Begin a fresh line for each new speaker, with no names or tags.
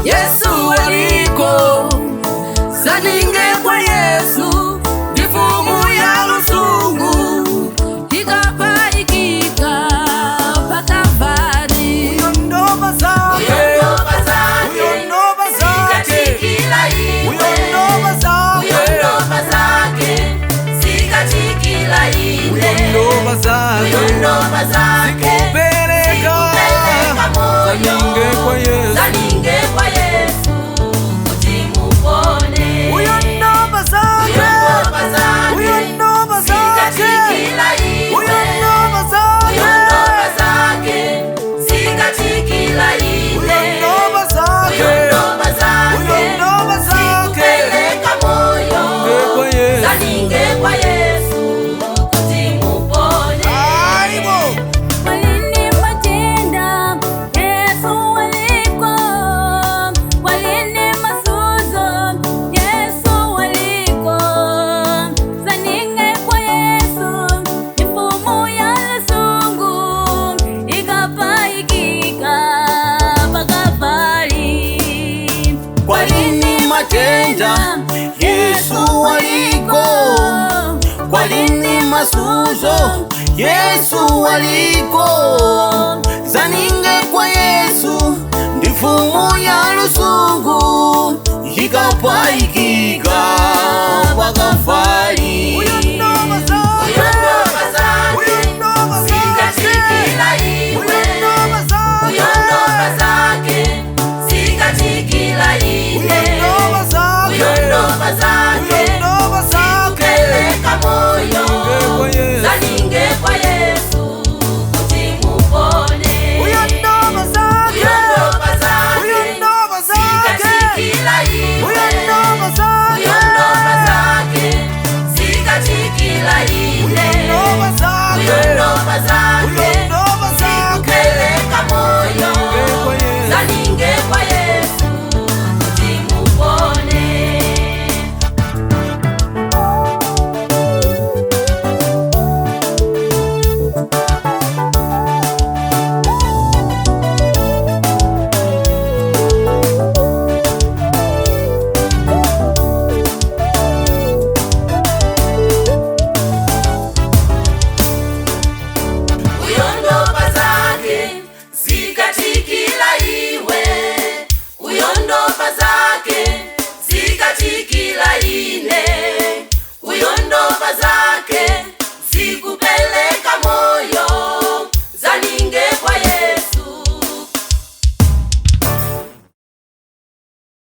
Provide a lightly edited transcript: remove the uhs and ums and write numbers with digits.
Yesu aliko, zaninge kwa Yesu, ndifumu ya lusungu,
Ikapaikika pakavari.
Uyo ndoba zake,
uyo ndoba zake,
uyo ndoba zake,
zikatikila
uyo
iwe,
ndoba zake,
uyo ndoba zake, zikatikila
uyo
ine,
ndoba zake,
uyo ndoba zake,
zikupeleka
zikupeleka moyo,
zaninge kwa Yesu,
zaninge kwa Yesu, kuti mupone.
uyo ndoba zake,
Uyo ndoba zake,
uyo ndoba zake,
zikatikila iwe,
uyo ndoba zake,
uyo ndoba zake, zikatikila
uyo
ine,
ndoba zake,
uyo ndoba zake,
uyo ndoba zake,
zikupeleka moyo,
kwa Yesu.
zaninge kwa Yesu, kuti mupone.
Aibo.
Walini majenda Yesu waliko, walini masuzo Yesu waliko, zaninge kwa Yesu mifumo ya lusungu ikapaikika pakavari.
Kwalini matenda Yesu waliko, kwalini masuzo Yesu waliko, zaninge kwa Yesu ndifumu ya lusungu ikapaikika.